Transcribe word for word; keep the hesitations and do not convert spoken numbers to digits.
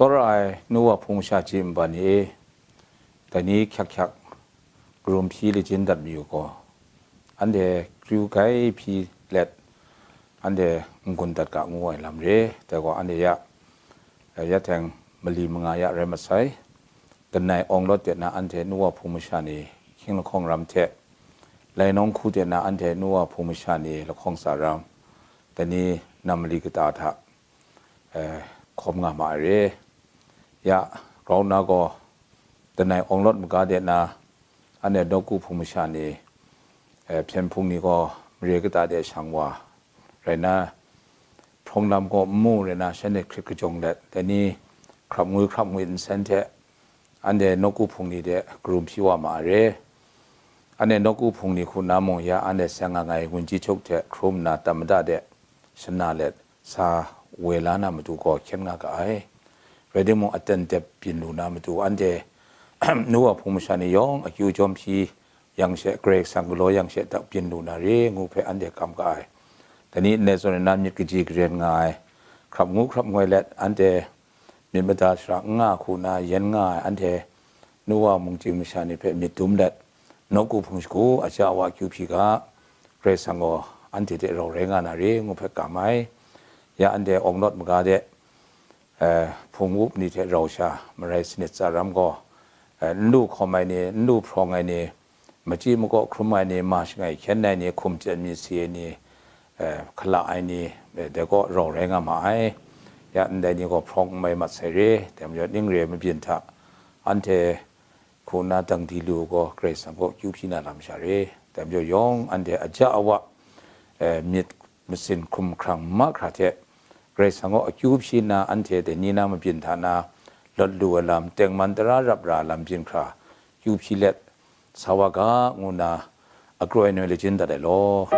Tsawra ai nu wa hpung masha ji nban ni e, dai ni hkyak hkyak karum hpyi lajin dat mayu gaw, anhte kyu gai hpyi let, anhte n-gun dat ga ngu ai lam re. Dai gaw anhte ya, ya teng mali manga ya rai masai. Kanai awng lawt de na anhte nu wa hpung masha ni hkying lahkawng ram hte, lainawng hku de na anhte nu wa hpung masha ni lahkawng tsa ram, dai ni nam mali kata hta, eh, hkawm nga ma ai re. Ya, grau nna gaw, kanai awng lawt maga de na, anhte nawku hpung masha ni, eh, hpyen hpung ni gaw mare kata de shang wa rai na, hprawng lam gaw n mu rai na, shanhte hkrit kajawng let, dai ni hkrap ngwi hkrap ngwi nsen hte, anhte nawku hpung ni de karum hpyi wa ma ai re. Anhte nawku hpung ni hku na mung ya, anhte seng nga ai gunji htuk hte hkrum nna tam mada de shana let, sa woi la na matu gaw hkyen nga ga ai. Rai timung, aten dep byin lu na matu, anhte nu wa hpung masha ni yawng akyu jawm hpyi yang she, Karai Kasang galaw yang she, dak byin lu na re ngu hpe anhte kam ga ai. Dai ni ndai zawn na myit kaji karen nga ai, hkrap ngu hkrap ngoi let, anhte myit mada shara n nga hku na yen nga ai, anhte nu wa mungchying masha ni hpe myit dum let, nawku hpung shagu aja awa akyu hpyi ga, Karai Kasang gaw anhte hte rau rai nga na re ngu hpe kam ai. Ya anhte awng lawt maga de, eh, hpung wup ni hte rau sha marai sanit tsa ram gaw, eh, n lu hkawm ai ni, n lu hprawng ai ni, machyi makaw hkrum ai ni, ma shangai hkyen ai ni, hkum chyen mi si ai ni, eh, hkala ai ni, eh, dai gaw rau rai nga ma ai. Ya ndai ni gaw hprawng n mai mat sai re, dai majaw ning re mabyin hta anhte hku na dang di lu gaw, Karai Kasang gaw akyu hpyi na lam sha re. Dai majaw yawng anhte aja awa, eh, myit masin hkrum hkrang mahkra hte, Karai Kasang gaw akyu hpyi na anhte dai ni na mabyin hta na lawt lu ai lam, tengman tara rap ra lam byin hkra, akyu hpyi let sa wa ga, ngu na akraw ai noi lajin dat ai law.